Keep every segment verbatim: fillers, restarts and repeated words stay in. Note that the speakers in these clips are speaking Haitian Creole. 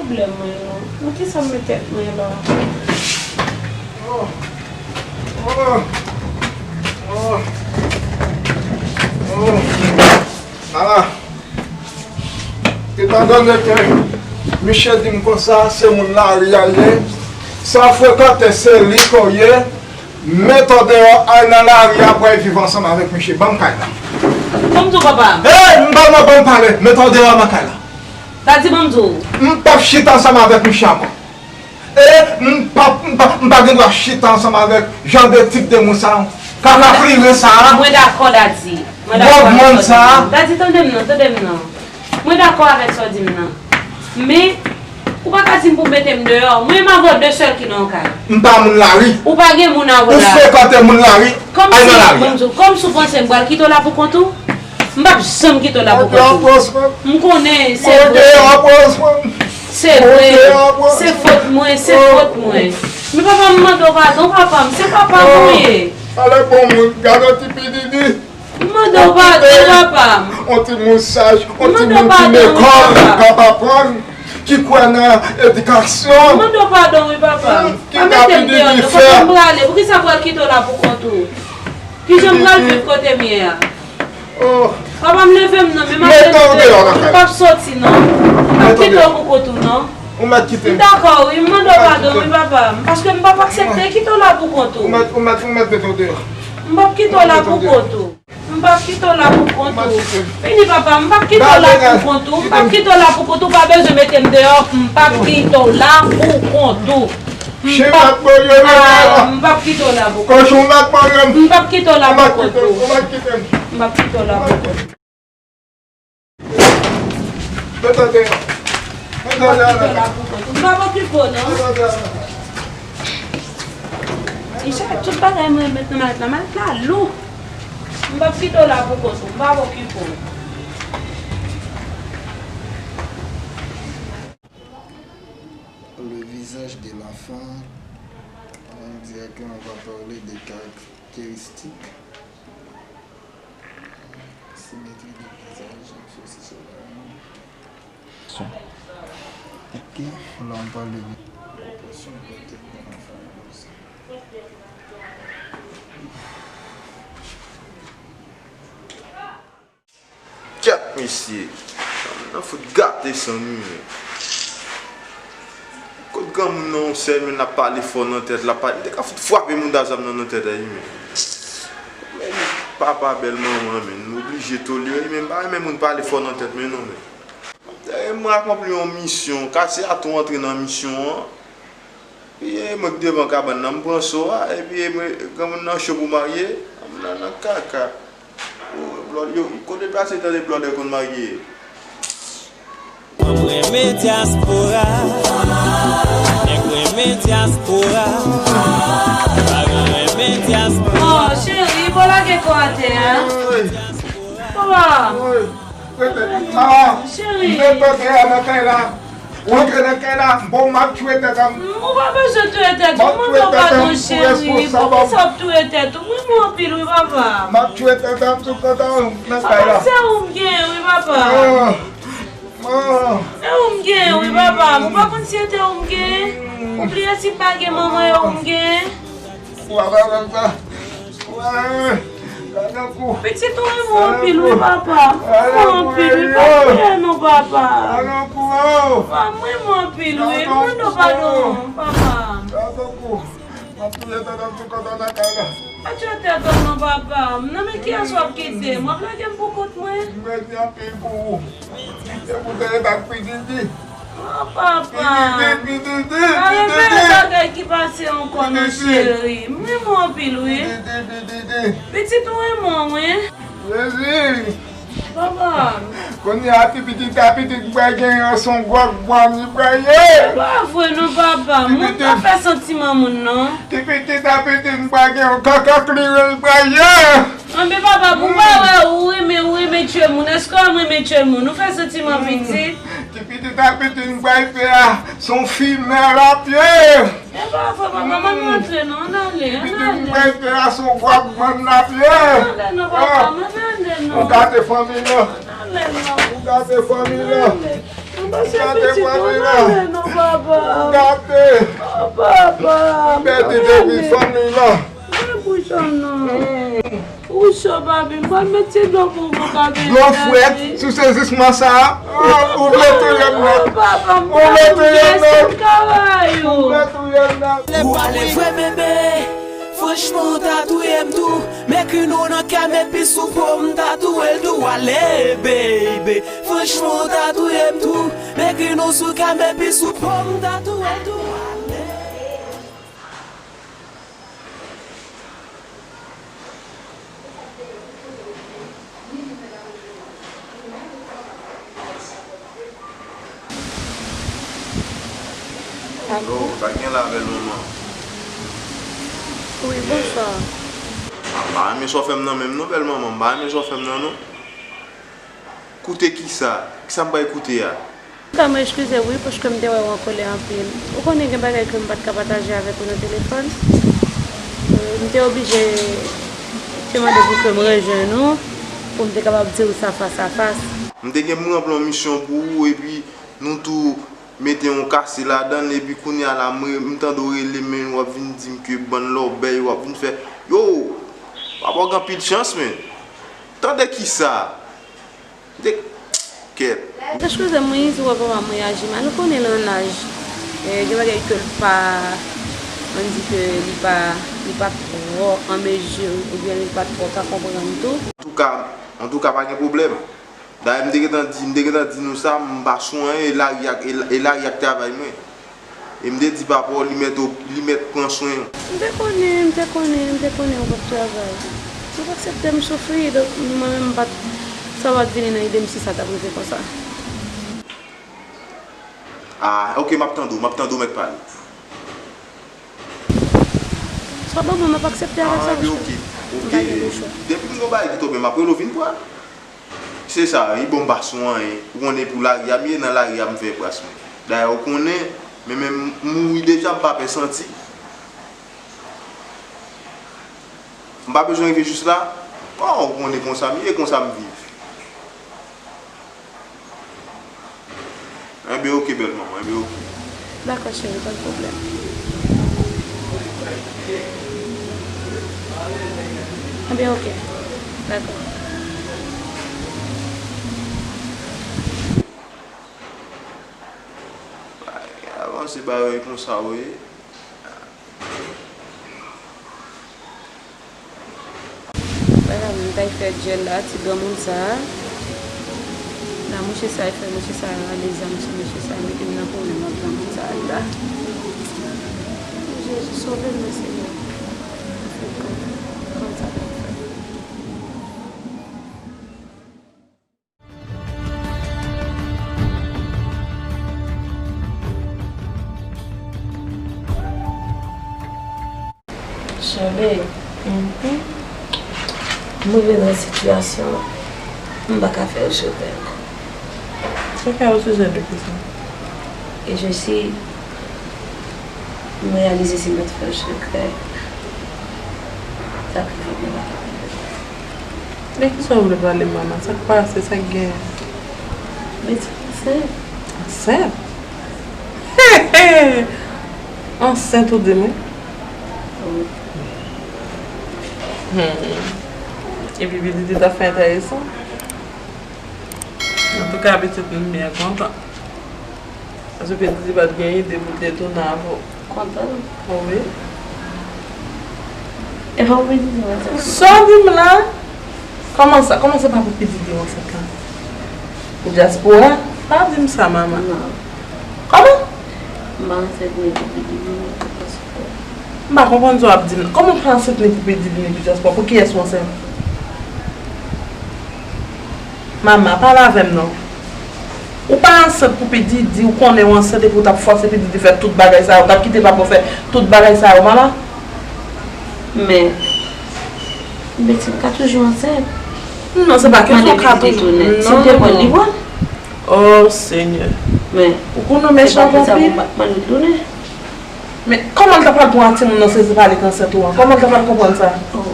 Pwoblèm mwen non. Nan kisa m met tèt mwen la? Oh. Oh. Oh. Oh. Ala. Etan done ke misye di m konsa, se moun lari a l ye, sa frekante se li ke w ye, mete w deyò, al nan lari a pou w al viv ansanm avèk misye. Ban m kay la. Ban m di w, papa. Hey, m pa nan ban m pale, mete w deyò nan kay la. Daddy, ban m di w. M p ap chita ansanm avèk misye ankò. E m pa, m pa, m pa gen dwa chita ansanm avèk jan de tip de moun sa, kaka friren sa. Mwen dakò, Daddy. Mwen dakò avèk sa w di m nan. Daddy, tande m non, tande m non. Mwen dakò avèk sa w di m nan. Men, ou pa ka di m pou mete m deyò. Mwen menm avè w de sèl ki nan yon kay. M pa moun lari. Ou pa gen moun avè w la. Ou frekante moun lari. Al nan lari a. Kòmsi, ban m di w, kòmsi w panse m pral kite w la pou kont ou? M p ap janm kite w la pou kont ou. M konnen, se vre. Se vre. Se fòt mwen, se fòt mwen. Men papa, m mande w padon, papa m. Se papa m ou ye. Ale bon moun, gade yon ti pididi. M mande w padon, papa m. Yon timoun saj, yon timoun ki lekòl, k ap aprann, ki kwè nan edikasyon. M mande w padon, wi, papa m. Pa mete m deyò, non. Kote m prale? Poukisa m pral kite w la pou kont ou? Kijan m pral viv kote m ye a? Oh. Papa m leve m nan, men m ap leve deyò. M p ap soti non. M p ap kite w pou kont ou non. Ou mèt kite m. M dakò wi, m mande w padon wi papa m, paske m p ap aksepte kite w la pou kont ou. Ou mèt, ou mèt, ou mèt mete w deyò. M p ap kite w la pou kont ou. M p ap kite w la pou kont ou. Fini papa m, m p ap kite w la pou kont ou. M p ap kite w la pou kont ou, pa bezwen mete m deyò, m p ap kite w la pou kont ou. M p ap, ah, m p ap kite w la pou kont ou. M p ap kite w la pou kont ou. M p ap kite w la pou kont ou. M p ap kite w la pou kont ou. M p ap okipe w non. Icha, tout bagay mwen met nan malèt la. Malèt la lou. M p ap kite w la pou kont ou. M p ap okipe w. Le visage de la femme, on dirait qu'on va parler des caractéristiques. Symétrie de visage, ceci, cela. Ok, là on parle de proportion de la tête de la femme. Kèt mesye, nan fout gate san mi men. Kot granmoun nan yon sèl men l ap pale fò nan tèt, l ap pale, li te ka fout frape moun da zam nan nan tèt a li men. Men papa bèl manman men, nou oblije tolere li men, m pa renmen moun pale fò nan tèt men non men. M te renmen akonpli yon misyon, kase a tou antre nan misyon an. Epi e mwen k devan kabann nan, m pran so a, epi e mwen, granmoun nan cho pou marye, granmoun nan nan kaka. Yo, blòd, yo, kote pase tande blòdè konn marye? Mwen renmen dyaspora, nèg renmen dyaspora, mari renmen dyaspora. Oh, cheri, pa lage kò atè a. Papa. Rete, ah, cheri. M te tande a nan kay la. Ou antre nan kay la, bon, m ap touye tèt a m. Ou pa bezwen touye tèt ou, mande w padon, cheri. Poukisa w ap touye tèt ou? M renmen w anpil, wi, papa. M ap touye tèt a m sou kont a w nan kay la. Papa, se ou m genyen, wi, papa. Ah, ah. Se ou m genyen, wi, papa. Ou pa konn si se te ou m genyen? Ou bliye si m pa gen manman, e ou m genyen? Ou pa konn sa. Pitit ou renmen w anpil wi papa. Ou renmen w anpil wi papa. Papa, m renmen w anpil wi. M mande w padon papa. Pa touye tèt ou non papa. Nan men kiyès w ap kite m? W ap lage m pou kont mwen? M redi anpil pou ou. E pou tande pa pididi. Oh papa. Pididi, pididi, pididi. Pa repete bagay ki pase ankò non cheri. M renmen w anpil wi. Pididi, pididi. Pitit ou renmen w wi. Jezi. Papa. Kounye a ti pitit a pitit m pral gen an son gwòg bwa m li pral ye. Se pa vre non papa. Moun pa fè santiman moun non. Ti pitit a pitit m pral gen an kaka kliren li pral ye. Anben papa, pou pa wè ou renmen, ou renmen tchwe moun. Èske w renmen tchwe moun? Ou fè santiman pitit? Ti pitit a pitit m pral fè a, se yon fimèl ap ye. E pa vre papa, m ann rantre non, ann ale, ann ale. Pitit m pral fè a, se yon gwòg bann ap ye. Ann ale non papa, m ann ale non. Ou gate fanmi nan. Ann ale non. Ou gate fanmi nan. Ann ale. Gade pitit mwen, non, papa. Gade. Oh, papa. Pèdi depi fanmi la. Gade bouch an non. Ou cho, papi, m pral met ti dlo pou ou, papi. Dlo frèt, sou sezisman sa a. Oh, ou vle touye m nèt. Oh, papa, m pral touye m nèt. Ou vle touye m nèt. Ou pale vre, bebe. Franchman, ou ta touye m tou. Met grenn ou nan kè m epi sou po m ta touye l tou. Ale, baby. Franchman, ou ta touye m tou. Met grenn ou sou kè m epi sou po m ta touye l tou. Ale. Alo, sa k gen la, bèl manman? Wi, bonswa. M pa renmen sa w fè m nan menm non, bèl manman. M pa renmen sa w fè m nan non. Koute kisa? Kisa m pral koute a? Sa mwen eskize w wi, paske m te wè w an kòlè anpil. Ou konnen gen bagay ke m pa t ka pataje avèk ou nan telefòn. Euh, m te oblije te mande pou ke m rejwenn ou, pou m te kapab di w sa fas a fas. M te gen pou m ranpli yon misyon pou ou, epi nou tou mete yon kase ladan l, epi kounye a la, m re-, m tande w rele m, men w ap vin di m ke bann lòbèy, w ap vin fè, yo, papa w gen anpil chans, men. Tande kisa? Kèt. Eskize m wi, si w wè papa m reyaji mal, ou konnen l an laj. E, gen bagay ke l pa, ann di ke li pa, li pa twò an mezi oubyen li pa twò ka konprann tou. Antouka, antouka, pa gen pwoblèm. Dayè, m te gentan di, m te gentan di nou sa, m pa sou anyen, e lari ak, e, e lari ak travay mwen. E m te di papa w li mèt, li mèt pran swen. M te konnen, m te konnen, m te konnen ou p ap travay. Ou t aksepte m soufri, donk mwen menm m pa t, sa pa t vini nan ide m si sa t ap rive konsa. Ah, ok, m ap tande w, m ap tande w mèt pale. Sa ban mwen, m ap aksepte avèk sa, paske m pa gen lechwa. Depi m gen yon bagay ki tonbe, m ap rele w vin pran. Se sa, wi, bon, m pa sou anyen. Ou konnen pou lari a m ye, nan lari a m fè bras mwen. Dayè, ou konnen, men menm m mouri deja, m pa pè santi. M pa bezwen rive jis la. Bon, ou konnen konsa m ye, konsa m viv. Enben, ok, bèl manman, enben, ok. Dakò, cheri, pa gen pwoblèm. Enben, ok. Dakò. Avanse bagay konsa, wi. Bagay m t al fè djèl la, ti granmoun sa a. La mouche sa a, fè mouche sa a rale zam sou mouche sa a, mete m nan pwoblèm ak granmoun sa a la. Jezi, sove m, Senyè. Fè kòm, kòm sa t ap fè. Chèlbè, mwen rive nan sitiyasyon m pa ka fè yo sove ankò. Sa fè ou sijè de kisa? E je si M reyalize si m pa t fè l sekrè, sa k rive m nan pa t ap rive. De kisa w vle pale, manman? Sa k pase? Sa k genyen? Mwen te ansent. Ansent? He, he! Ansent ou di m, wi? Wi. Hmm. Epi pitit li t ap fè enteresan. Antouka, pitit m byen kontan. Paske P D D pa t gen ide pou l te tounen avè w. Kontan. Wi. E pa pou P D D mwen sa. Sa w di m la? Kòman sa? Kòman se pa pou P D D w ansent la? Pou dyaspora? Pa di m sa, manman. Non. Kòman? M pa ansent ni pou P D D, ni pou dyaspora. M pa konprann sa w ap di m. Kòman w pa ansent ni pou P D D, ni pou dyaspora? Pou kiyès w ansent? Mama, pale avè m non. Ou pa ansent pou P D D, ou konnen w ansent epi w t ap fòse P D D fè tout bagay sa yo, w t ap kite papa w fè tout bagay sa yo, mama? Men, Betty, m ka toujou ansent. Non, se pa kesyon ka toujou. Si m te pran li pran. Oh, Senyè. Men, ou konnen w mechan anpil. Men, kòman l ta pral pran timoun nan sezi pa li k ansent ou an? Kòman l ta pral konprann sa? Oh.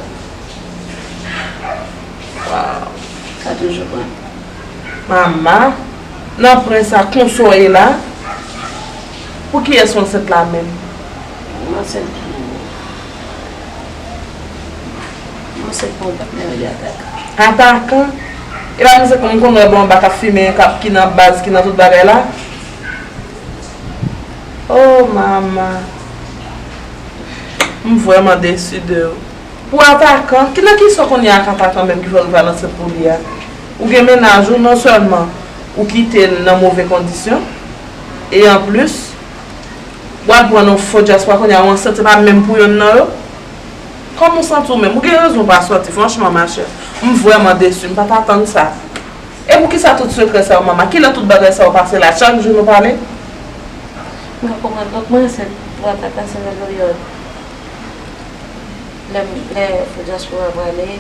Waw. Sa toujou pran. Mama. Nan pwen sa, konsa w ye la. Pou kiyès w ansent la menm? M ansent pou, m ansent pou yon patnè de Atakan. Atakan? E pa misye konn, m konn wè bò anba k ap fimen, k ap, ki nan baz, ki nan tout bagay la? Oh, mama. M vrèman desi de ou. Pou Atakan, ki nan kisa w konn ye ak Atakan menm ki fè w rive al ansent pou li a? Ou gen mennaj ou, non sèlman ou kite l nan move kondisyon, e anplis, w al pran yon fo dyaspora kounye a, w ansent, se pa menm pou yonn nan yo? Kòman w santi w menm? Ou gen rezon pa sòti, franchman, machè. M vrèman desi, m pa t atann sa. E poukisa tout sekrè sa yo, mama? Kilè tout bagay sa yo pase la? Chak jou nou pale? Mwen konprann. Donk, mwen ansent pou Atakan, se nan peryòd lè m, lè fo dyaspora prale.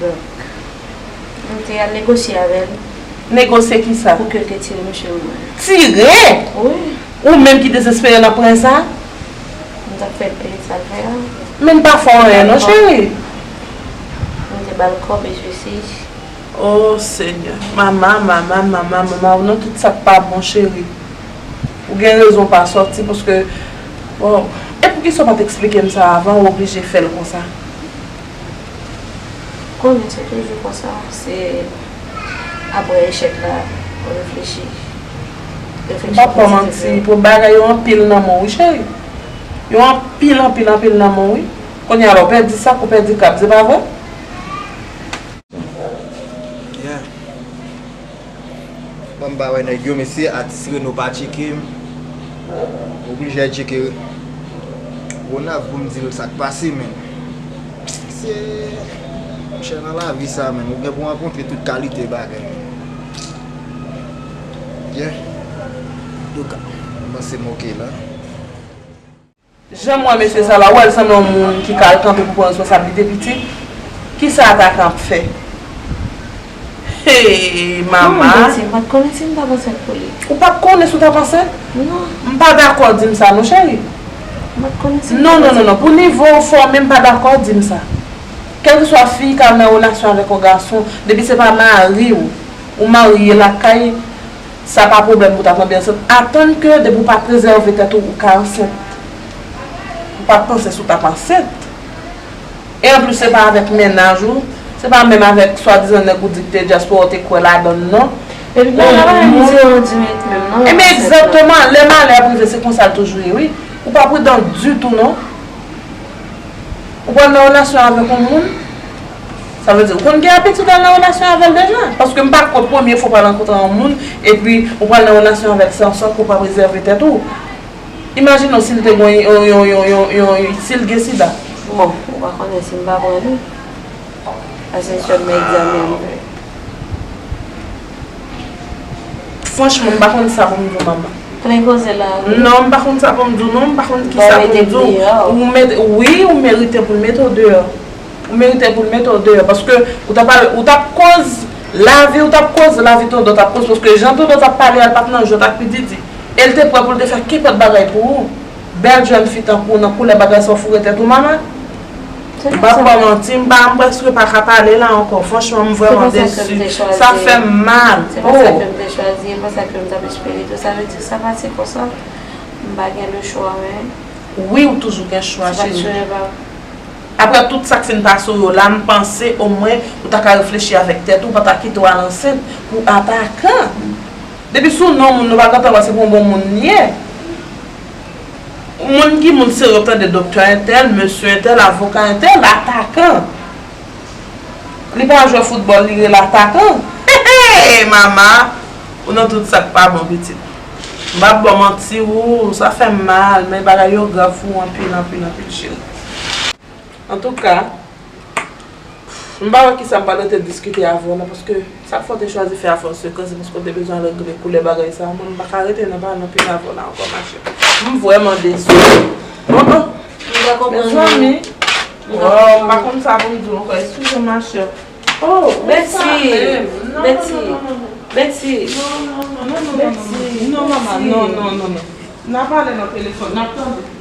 Donk, m te al negosye avè l. Negosye kisa? Pou ke l te tire mesye m nan. Tire? Wi. Ou menm ki dezespere nan pwen sa? M t ap fè l peye sa l fè a. Men l pa fè w anyen non, cheri. M te ba l kòb e sesi. Oh, Senyè. Mama, mama, mama, mama, ou nan tout sa k pa bon, cheri. Ou gen rezon pa sòti, paske, oh, e poukisa w pa t eksplike m sa avan, ou oblije fè l konsa? Konnen se toujou konsa, se apre echèk la, ou reflechi. M p ap ba w manti, pou bagay yo anpil nan men w, wi, cheri. Yo anpil, anpil, anpil nan men w, wi. Kounye a la, ou pèdi sak, ou pèdi kab, se pa vre? Yeah. Bon, m pa wè nèg yo, mesye, atis Reno pa tcheke m. Oblije al tcheke Ronav pou m di l sa k pase, men. Se, monchè, nan lavi sa, men, ou gen pou rankontre tout kalite bagay, men. Yeah. Antouka, m panse m oke la. Jan m wè mesye sa la, ou wè l sanble yon moun ki ka al kanpe pou pran responsablite pitit. Kisa Atakan ap fè? Hey, mama. Mwen menm, m pa t konnen si m t ap ansent pou li. Ou pa t konnen si w t ap ansent? Non. M pa dakò di m sa non, cheri. M pa t konnen si m t ap ansent. Non, non, non, non. Pou nivo w fòme, m pa dakò di m sa. Kèlkeswa fi k al nan relasyon avèk yon gason, depi se pa mari w, ou marye lakay, sa pa pwoblèm pou w ta tonbe ansent. Atann ke depi w pa prezève tèt ou, ou ka ansent. Ou pa t panse si w t ap ansent. E anplis, se pa avèk mennaj ou, se pa menm avèk swadizan nèg ou di k te dyaspora ou te kwè ladan l non. Epi bagay la pa menm di yon di mèt menm non. Ebyen, egzakteman, lè malè ap rive, se konsa l toujou ye, wi. Ou pa pridan ditou non. Ou pral nan relasyon avèk yon moun, sa vle di ou konn gen abitid al nan relasyon avè l deja. Paske m pa kwè premye fwa w pral rankontre yon moun, epi ou pral nan relasyon avèk sa san ke w pa prezève tèt ou. Imajine w si l te gen yon, yon, yon, yon, yon, si l gen sida. Bon, ou pa konnen si m pa pran li. Paske sèlman egzamen an m fè. Franchman, m pa konn sa pou m di w, mama. Plen koze la, wi. Non, m pa konn sa pou m di w, non, m pa konn kisa pou m di w. Ou mete, wi, ou merite pou l mete w deyò. Ou merite pou l mete w deyò, paske ou t ap al, ou t ap koz lavi, ou t ap koz lavi tande w t ap koz, paske jan tande w t ap pale a, l pa t nan jwèt ak pititi. E l te prè pou l te fè kenpòt bagay pou ou. Bèl jèn fi tankou w nan koulè bagay sa w foure tèt ou, mama. M p ap ba w manti, m pa, m prèske pa ka pale la ankò. Franchman, m vrèman desi. Sa fè m mal. Se pa sa ke m te chwazi, e pa sa ke m t ap espere tou. Sa vle di sa pase konsa. M pa gen lechwa, men. Wi, ou toujou gen chwa, cheri. Apre tout sa k fin pase w yo la, m panse omwen ou ta ka reflechi avèk tèt ou, ou pa ta kite w al ansent pou Atakan. Depi sou non moun, nou pa gentan wè se pou yon bon moun li ye. Moun ki moun serye, w ap tande doktè entèl, mesye entèl, avoka entèl, Atakan. Li pa jwe foutbòl, li rele Atakan. Hey, mama, ou nan tout sa k pa bon, pitit. M p ap ba w manti, ou, sa fè m mal, men bagay yo grav pou ou anpil, anpil, anpil, cheri. Antouka, m pa wè kisa m pral rete diskite avè w la, paske sa k fè w te chwazi fè afè w sekrè, se paske w te bezwen regle koulè bagay sa a. Mwen, m pa ka rete nan pale anpil avè w la ankò, machè. M vrèman desi. Oh, oh. Mezanmi. Oh, m pa konn sa pou m di w ankò. Eskize m, machè. Oh, Betty. Betty. Betty. Non, non, non, non, non, non, mama, non, non, non, non. N a pale nan telefòn, n ap tande.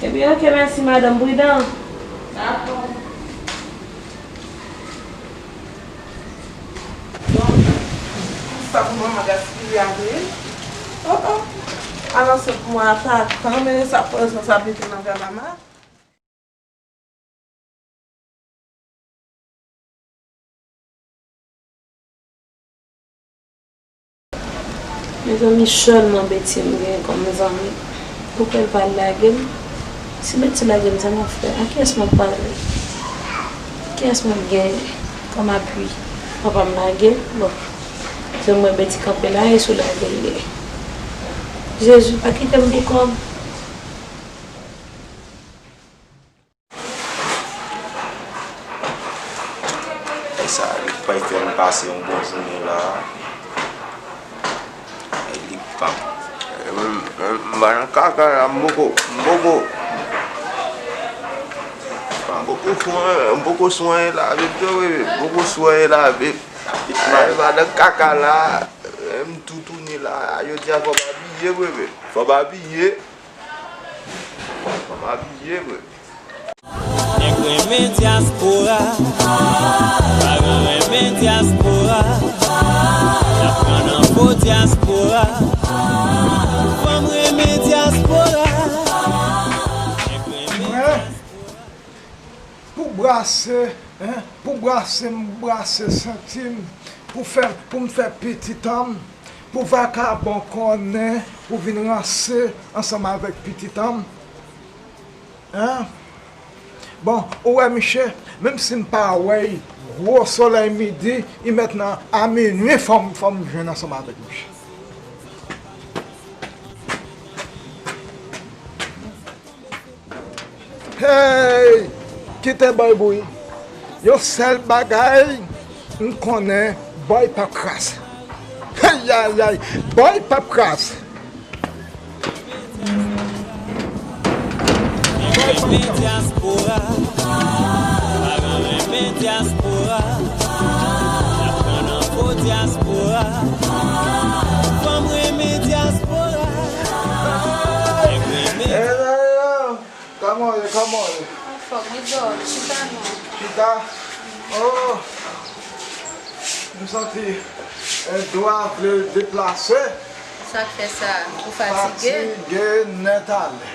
Ebyen, oke, mèsi, madanm, pridan. Dakò. Gade. Oh, oh. Alò, se pou mwen atakan, men sa prezans abite nan kè mama. Mezanmi, sèlman Betty m gen kòm zanmi. Pou kwè l pa lage m. Si Betty lage m, sa m ap fè? A kiyès m ap pale? Kiyès m ap gen kòm apui? Papa m lage l? Bon. Se mwen Betty kanpe la, e sou lage l ye. Jezi, pa kite m pou kò m. E sa, li pral fè m pase yon bon jounen la. E li pa. E, m, m, m pa nan kaka la, m poko, m poko. M poko swen, m poko swen lavi, m poko swen lavi. E, m pa nan kaka la, e, m toutouni la, jodi a fò m abiye, bebe. Fò m abiye. Fò m abiye, bebe. Nèg renmen dyaspora, paran renmen dyaspora, y ap pran nan fo dyaspora, fanm renmen dyaspora, nèg renmen dyaspora. Pou brase, en, pou brase m, brase santi m, pou fè, pou m fè pitit an m, pou vakabon konnen, pou vin ranse ansanm avèk pitit an m. Hein? Bon, ou wè miche, menm si m pa wè y, gwo solèy midi, li mèt nan a minui, fò m, fò m jwenn ansanm avèk miche. Hey! Kite bòy bouyi. Yon sèl bagay m konnen, bòy p ap kras. Ayayay, bòy p ap kras. Renmen dyaspora, paran renmen dyaspora, y ap pran nan fo dyaspora, fanm renmen dyaspora, nèg renmen. Kòman w ye? Kòman w ye? Anfòm, wi, Dòl. Chita non. Chita? Oh! M santi, eh, do a vle deplase. Sa k fè sa? Ou fatige? Fatige nèt ale.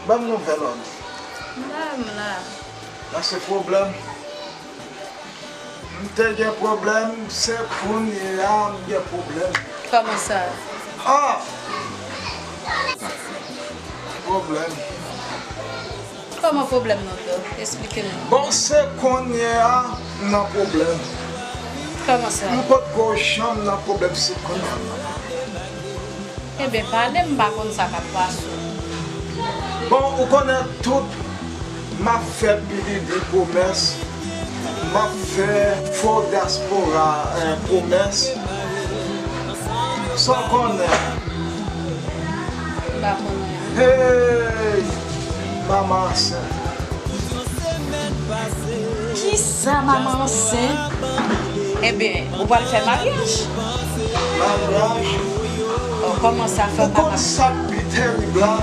Ban m nouvèl, Òni. M la, m la. Nan se pwoblèm. M te gen pwoblèm, se kounye a m gen pwoblèm. Kòman sa? Ah! Pwoblèm. Kòman pwoblèm nan, Dòl? Eksplike nou. Bon, se kounye a m nan pwoblèm. Kòman sa? M potko janm nan pwoblèm, se kounye a m nan pwoblèm. Ebyen, pale m, m pa konn sa k ap pase w. Bon, ou konnen tout, m ap fè P D D pwomès, m ap fè fo dyaspora, eh, pwomès. Sa w konnen? M pa konnen. Hey! Manman ansent. Kisa manman ansent? Enben, ou pral fè maryaj? Maryaj? Oh, kòman sa fè ou pa... Ou konn sa k pi terib la?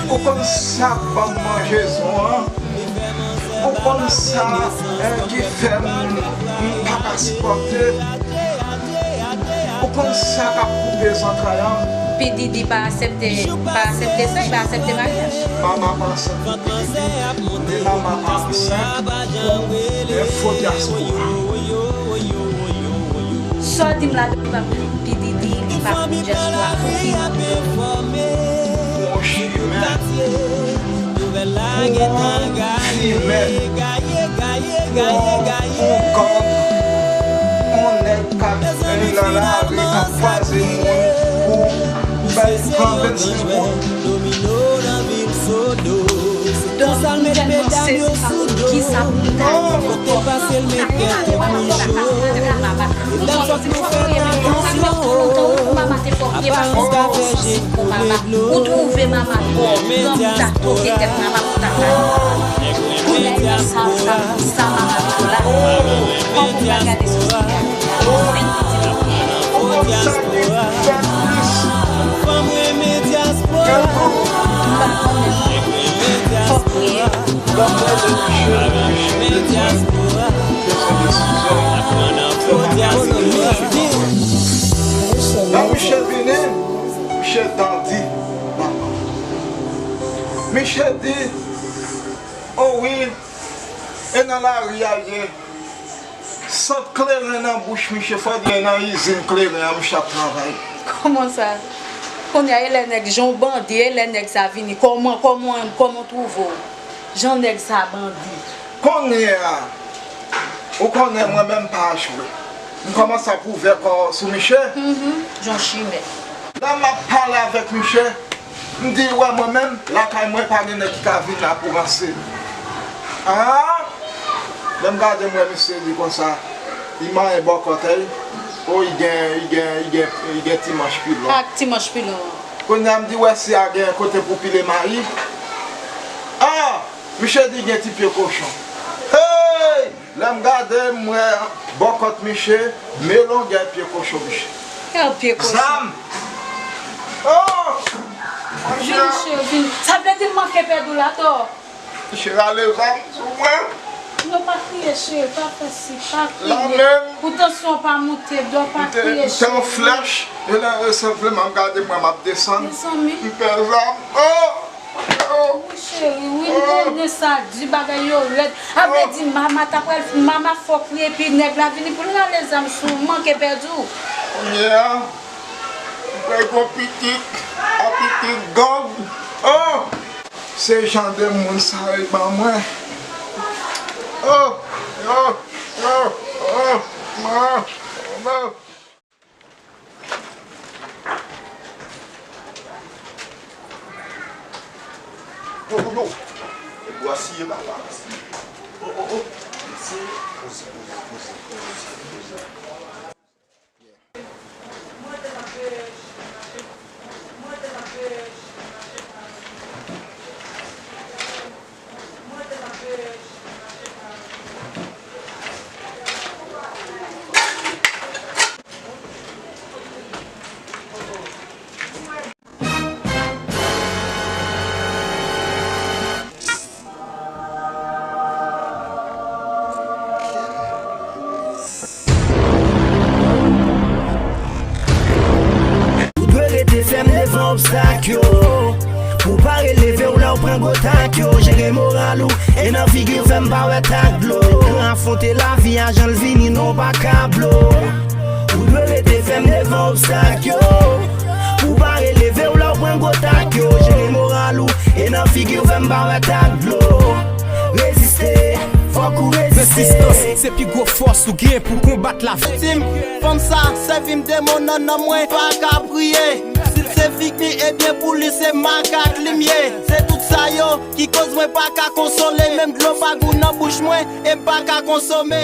Ou konn sa k ban m manje zon an? Ou konn sa, eh, ki fè m, m pa ka sipòte? Ou konn sa k ap koupe zantray an? P D D pa aksepte, pa aksepte sa, li pa aksepte maryaj. Mama pa ansent pou P D D, men mama pa ansent pou, eh, fo dyaspora. Sa w di m la, P D D li pa pou dyaspora, pou ki moun? Pou yon chimen, pou yon fimen, pou yon, pou yon gang, yon nèg k ap nan lari, k ap kwaze moun pou bay pran vennsenk goud. Donk, m tèlman sezi, m pa konn kisa pou m ta di ankò. M ta pale, m pa konn sa m ta pale. Ou konnen, se fòk nou rele m, sa fè lontan wi pou mama te fè w byen, paske ou te yon sansib pou mama. Ou twouve mama twò gran pou ta toke tèt mama pou ta pale. Kounye a, sa, sa, sa mama di w la, fò pou m ta gade sou ti a. Ou fèk pitit ou byen. Ou konn sa ki fè plis ke tout. M pa konnen. Fòk priye. Dòk Rene Miche, Miche Petit, pran desizyon. Fò m ap pran desizyon. Mwen sèlman Misye vini, misye dandi. Misye di, o wi, e nan lari a l ye. Sant kleren nan bouch misye, fò di e nan izin kleren an misye ap travay. Kòman sa? Kounye a, e lè nèg, jan w bandi, e lè nèg sa vini, kòman, kòman, kòman w twouve w? Jan nèg sa bandi. Kounye a, ou konnen mwen menm pa jwe. M kòmanse ap ouvè kò sou misye. Mhm, jan chimè. Lè m ap pale avèk misye, m di, wè mwen menm, lakay mwen pa gen nèg ki ka vin la pou ranse m. Ah! Lè m gade m wè misye di konsa, li manyen bòkòt, ey. O, li gen, li gen, li gen, li gen ti manch pilon. Ak ti manch pilon. Kounye a m di, wè si a gen kote pou pile mayi. Ah! Misye di gen ti pye kochon. Hey! Lè m gade, m wè bòkòt misye, men longè pye kochon misye. Kèl pye kochon? Zam! Oh! Vin, cheri, vin. Sa vle di m manke pèdi w la, tò? Misye rale zam sou mwen. Non, pa kriye, cheri, pa fè si, pa kriye. Pou tansyon w pa moute, dò, pa kriye, cheri. M te an flèch, e lè, e senpleman m gade mwen m ap desann. Mezanmi. M pè zam. Oh! Wi, cheri, wi, m konnen sa di, bagay yo rèd. A vle di, mama ta pral, mama fò kriye, epi nèg la vini pou l rale zam sou ou, manke pèdi w. Kounye a, m pral gon pitit, a pitit gang. Oh! Se jan de moun sa yo ban mwen. Oh! Oh! Oh! Oh! Oh! Yo, yo, yo. Bwa siye papa. Oh, oh, oh. Poze, poze, poze, poze, poze. Ou dwe rete fèm devan obstak yo. Pou w pa releve w lè w pran gwo tak yo. Jere moral ou, e nan figi w fè m pa wè tak dlo. Gran afwonte lavi a jan l vini, non pa kablo. Ou dwe rete fèm devan obstak yo. Pou w pa releve w lè w pran gwo tak yo. Jere moral ou, e nan figi w fè m pa wè tak dlo. Reziste, fòk ou reziste. Rezistans se pi gwo fòs ou gen pou konbat lavi. Fanm sa sèvi m de mo nan nanm mwen, pa ka priye. Si l se figi m, ebyen pou li se makak li m ye. Se tout sa yo ki koz mwen pa ka konsole. Menm dlo pa gou nan bouch mwen, e m pa ka konsome.